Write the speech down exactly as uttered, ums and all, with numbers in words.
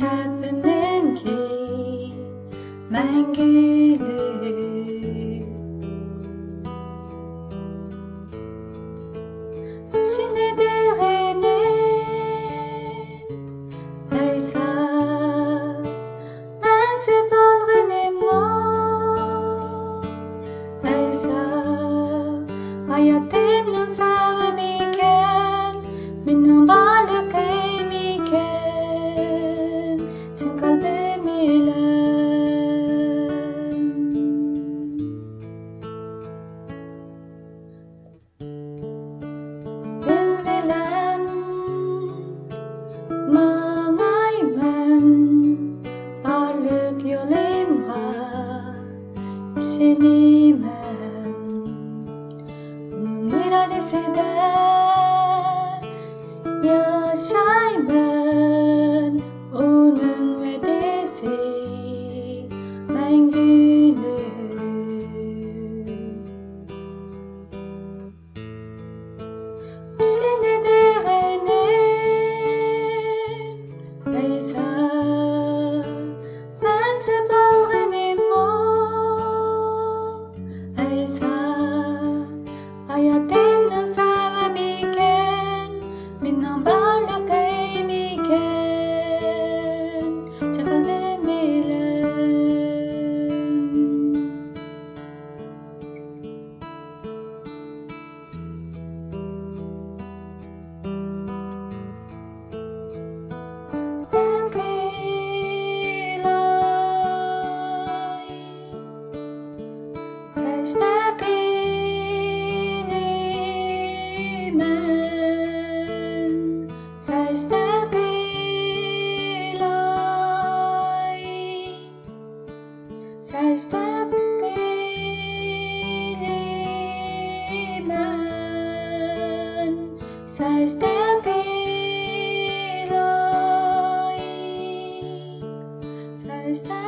قەلبىمنىڭكى مەڭگۈلۈك. شېنى دېغىنىم ئەيسا، مەن سېنى ئالغىنىممۇ ئەيسا، ھاياتىمنىڭ سەۋەبىكەن، مېنىڭ بارلىقىمىكەن، چىن قەلبىم بىلەن. سەن بىلەن ماڭايمەن بارلىق يولۇمغا، ئىشىنىمەن ئۇنىڭ ئىرادىسىدە ياشايمەن، ئۇنىڭ ۋەدىسى مەڭگۈلۈك. شېنى دېغىنىم ئەيسا، مەن سېنى ئالغىنىممۇ ئەيسا، ھاياتىمنىڭ سەۋەبىكەن، مېنىڭ بارلىقىمىكەن، چىن قەلبىم بىلەن. سەجدە قىلىمەن، سەجدە قىلاي، سەجدە